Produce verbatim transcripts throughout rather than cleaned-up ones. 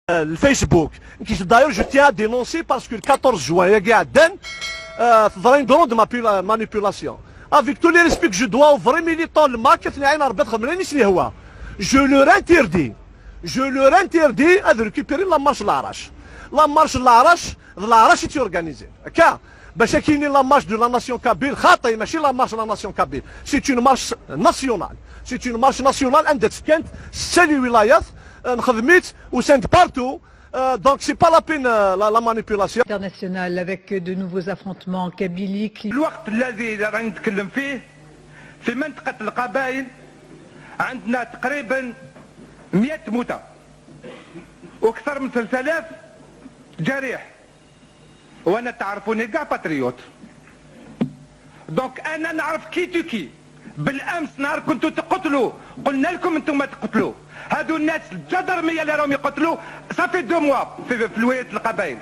euh, le Facebook. D'ailleurs, je tiens à dénoncer parce que le quatorze juin, il y a Gaden, euh, faudra une grande mapula- manipulation. Avec tous les respects que je dois aux vrais militants, le MAK, je leur interdis. Je leur interdis de récupérer la marche de l'arrache. La marche de l'arrache, de l'arrache est organisée. Car, باش كاينين la marche de la nation kabyle, خاطي ماشي la marche de la nation kabyle. C'est une marche nationale. C'est une marche nationale عندها تسكنت سالي ولايات نخدميت وسند partout. Euh, donc c'est pas la peine euh, la, la manipulation. International avec de nouveaux affrontements en Kabylie. الوقت الذي راني نتكلم فيه في منطقة القبائل عندنا تقريبا مئة موتى وأكثر من ثلاثة آلاف جريح. وأنا تعرفوني كاع patriote. Donc أنا نعرف qui tu qui. بالأمس نهار كنتوا تقتلوا قلنا لكم أنتم ما تقتلوا. هذو الناس الجدرمية اللي راهم يقتلوا ça fait deux mois في, في الولايات القبائل.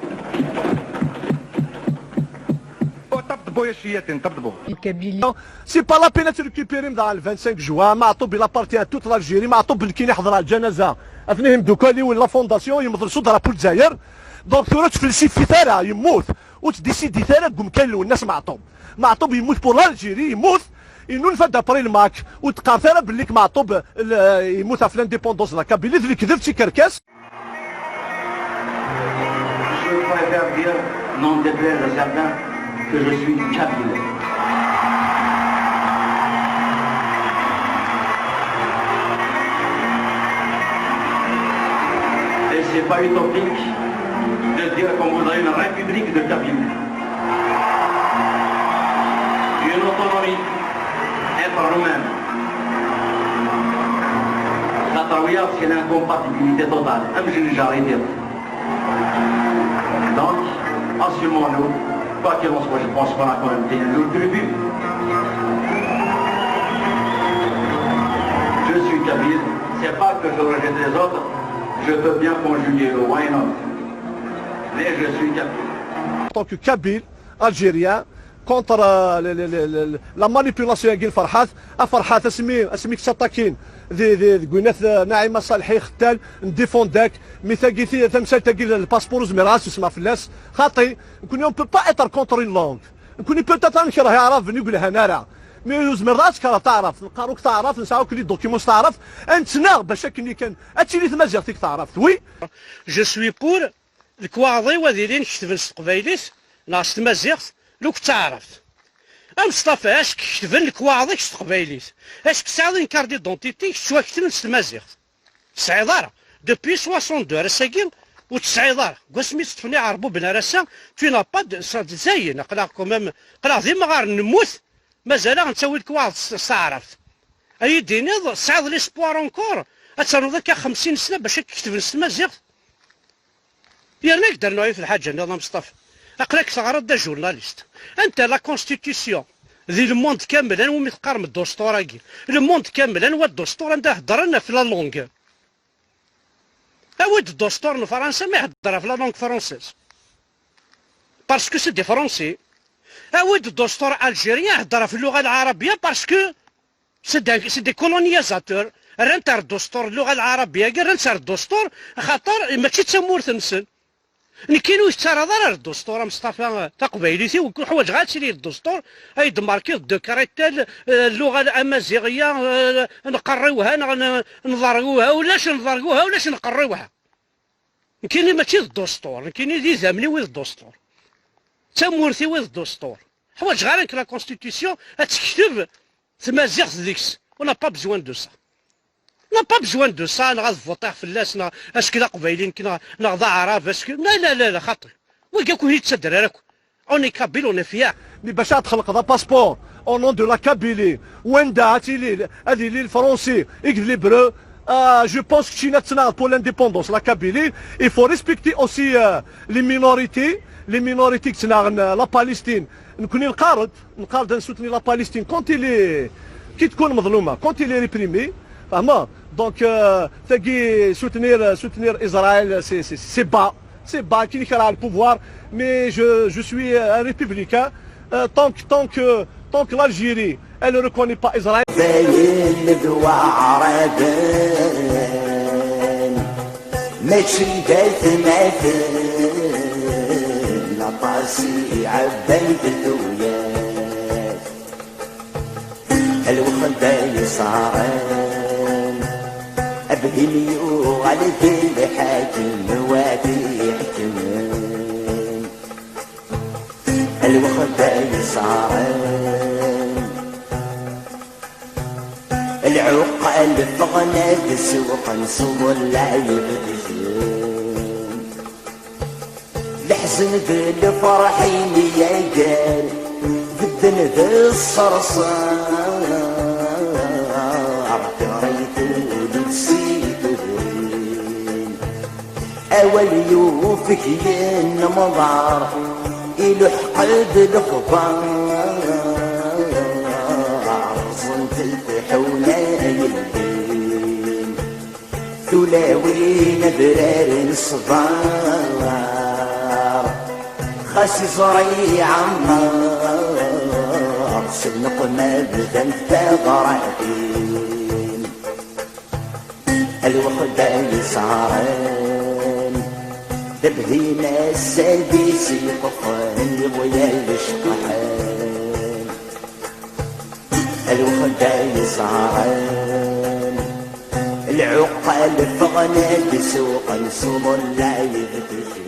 وطبطبوا يا الشياطين طبطبوا. Kabylie. C'est pas la peine de récupérer dans le vingt-cinq juin. معطوب il appartient à toute l'Algérie. معطوب اللي كاين يحضر على الجنازة. اثنين دوكالي ولا la fondation يمضرسوا drapeau الجزائر. Donc ثورة تفلسي في ثارة يموت. وتديسيدي ثارة قم كان والناس معطوب. معطوب يموت pour l'Algérie يموت. ينون فدا بري الماك وتقار ثارة بالليك معطوب ال- يموت في l'indépendance la Kabylie ذي كذب تي كركاس. Je préfère dire, n'en déplaise à certains, que je suis kabyle. Et c'est pas utopique de dire qu'on voudrait une république de Kabylie. Une autonomie, être nous-mêmes. خاطر وياه c'est l'incompatibilité totale. أمشي للجار يدير. Donc, assumons-nous. Quoi qu'il en soit, je pense qu'on a quand même tenu le tribut. Je suis kabyle. C'est pas que je rejette les autres. Je peux bien conjuguer le why not. Mais je suis kabyle. En tant que kabyle, algérien, contre euh, le- le- le- le- la manipulation يا فرحات. افرحات اسمي اسمي كتاتاكين ذي ذي ذي قلنا نعيمه صالحي ختال نديفونداك. مي تاكي ثي تمثال تاكي الباسبور زمير راس اسمها فلاس. خاطي نكون on peut pas être contre une langue. نكون peut-être نكره يعرف نقول هنارا. مي زمير راس كره تعرف نقاروك تعرف نساوك les documents تعرف. انتنا باش كني كان اتشيلي تمازيغتك تعرف oui. Je suis pour lekwaɣeḍ-iw ad ilin ketben s teqbaylit neɣ s tmaziɣt luk d taɛrabt. A Meṣṭafa, acku ketben lekwaɣeḍ-ik s teqbaylit, acku tesɛiḍ une carte d'identité tettwaketben s tmaziɣt? Tesɛiḍ ara. Depuis soixante-deux ar ass-agi ur tesɛiḍ ara. Deg wasmi i tt-ṭṭfen iɛerbuben ar ass-a, tu n'as pas de, ça, d zayen, aql-aɣ quand même, aql-aɣ d imɣaren, nemmut, mazal-aɣ nettawi lekwaɣeḍ s, s taɛrabt. Ad iyi-d-tiniḍ tesɛiḍ l'espoir encore ad ternuḍ akka xemsin sna bac ad k-ketben s tmaziɣt? Yerna ad k-d-rnuɣ yiwet lḥaǧa nniḍen a Meṣṭafa. Aql-ak teɣriḍ d ajurnalist. Anta la constitution di le monde kamel, anwa umi teqqarem ddustur-agi? Le monde kamel, anwa ddustur anda heddren ɣef la langue? Awi-d ddustur n Fransa ma ihedder ɣef la langue française. Parce que c'est des Français. Awi-d ddustur algérien ihedder ɣef lluɣa lɛarabia parce que c'est des, c'est des colonisateurs. Rran-t ar ddustur, lluɣa lɛarabia-agi rran-tt ar ddustur, axaṭer mačči d tamurt-nsen. Nekkini ur tettaraḍ ara ar ddustur a Meṣṭafa taqbaylit-iw, ur ḥwaǧeɣ ara ad tili d ddustur, ay d-markiḍ décret tel, eh, lluɣa amaziɣiya, eh, nqerriwha neɣ n-, nḍerguha, ulac nḍerguha, ulac nqerriwha. Nekkini mačči d ddustur, nekkini d idammen-iw i d ddustur. D tamurt-iw i d ddustur. Ḥwaǧeɣ ara nekk la constitution ad tekteb tmaziɣt deg-s. On n'a pas besoin de ça. On n'a pas besoin de ça, neɣ ad votiɣ fell-as, neɣ acu d aqbayli nekk, neɣ, neɣ d aɛrab, acu, la, la, la, la, xaṭi. Wagi akk ur yi-yettader ara akk. On est kabyle, on est fier. Mais باش تخلق un passeport au nom de la Kabylie, وين دا تيلي هذه les Français يقد les Bleus, euh, je pense que Chine تناض pour l'indépendance, la Kabylie, il faut respecter aussi euh, les minorités, les minorités تناغ la Palestine. نكوني نقارد نقارد نسوتني la Palestine quand il est كي تكون مظلومه, quand il est réprimé, فهمت? Donc euh, تاكي soutenir soutenir Israël, c'est c'est c'est bas. C'est bas, كي نكره le pouvoir, mais je, je suis un républicain. Euh, tant que, tant que, tant que l'Algérie, elle ne reconnaît pas Israël. Bayen d waɛraben. Mačči d atmaten, aṭas i ɛebban d tuyat. Lweqt ay ṣaren, abhim yuɣal d lḥakem, wa t-iḥekmen. Lweqt ay ṣaren, lɛuqqal ffɣen ad sewqen s uḍellaɛ ibedjen. Leḥzen d lferḥ imyager, bedden d ṣṣerṣer. Ṛebbi ɣer-yetwel-d si tudrin. Awal yufeg yennemḍar, iluḥeq-d lexbar. Rẓent lḥuna yeldin, tulawin adrar n ṣṣber. Xas iẓra iɛemmer, s nneqma bdant taḍratin. Lweqt ay ṣaren, d abhim ass-agi s yeṭṭfen iɣyal ceṭṭḥen. Lweqt ay ṣaren, lɛuqqal ffɣen ad sewqen s uḍellaɛ ibedjen.